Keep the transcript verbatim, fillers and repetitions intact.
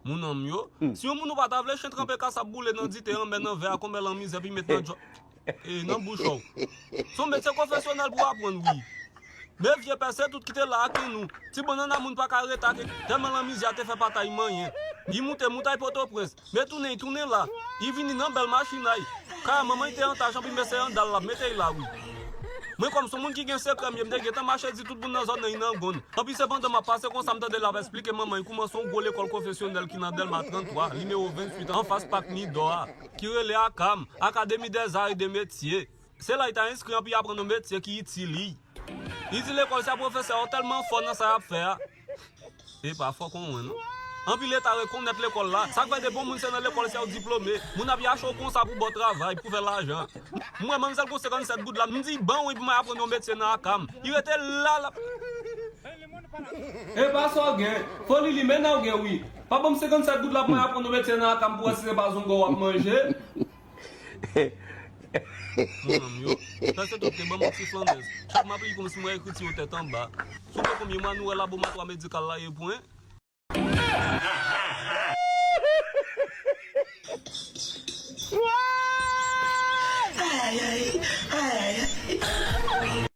Moun an m yo. Si yon moun ou pa ta vle, chen tranpe kas ap boule nan dite, anmè nan vè a, konmè lanmizè, pi met nan djò, e, nan bouch ou. Se yon metye pwofesyonèl pou aprann, wi. Men vye pè se tout ki te la ak nou. Ti bannanna moun pa ka rete ak, tèlman lanmizè a te fè pa ta y manyen. Li moute moutay Pòtoprens. Men tounen, li tounen la. Li vini nan bèl machin a y. Kay manman y te an taj anpi men se andal l ap mete y la, wi. Mwen kòm se yon moun ki gen sekrè m ye, m te gentan mache di tout moun nan zòn nan y nan gonn. Anpi se pandan m ap pase konsa m tande l ap esplike manman y kouman se yon gwo lekòl pwofesyonèl ki nan Dèlma tranntwa, nimewo venntuit, anfas pak Nidò a, ki rele akam, Académie des Arts et des Métiers. Se la y ta enskri anpi y aprann yon metye ki itil y. Li di lekòl sa pwofesè yo tèlman fò nan sa y ap fè a. Epa fò kon wen non. Anpi leta rekonèt lekòl la. Sa k fè depi yon moun se nan lekòl sa yo diplome. Moun ap yache w konsa pou ba w travay, pou fè lajan. M wè manmzèl gon senkannsèt goud la, m di ban w wi pou m al aprann yon metye nan akam. Li rete la l ap Epa sa w gen. Foli li men nan w gen wi. Pa ban m senkannsèt goud la pou m al aprann yon metye nan akam pou wè si se pa zonga w ap manje. Moun an m yo. Pèsonn tout te ban m yon ti flanèz. Chak m ap li kòmsi m wè ekriti yo tèt anba. Sou pè konbyen mwa nou wè laboratwa medikal la ye pwen?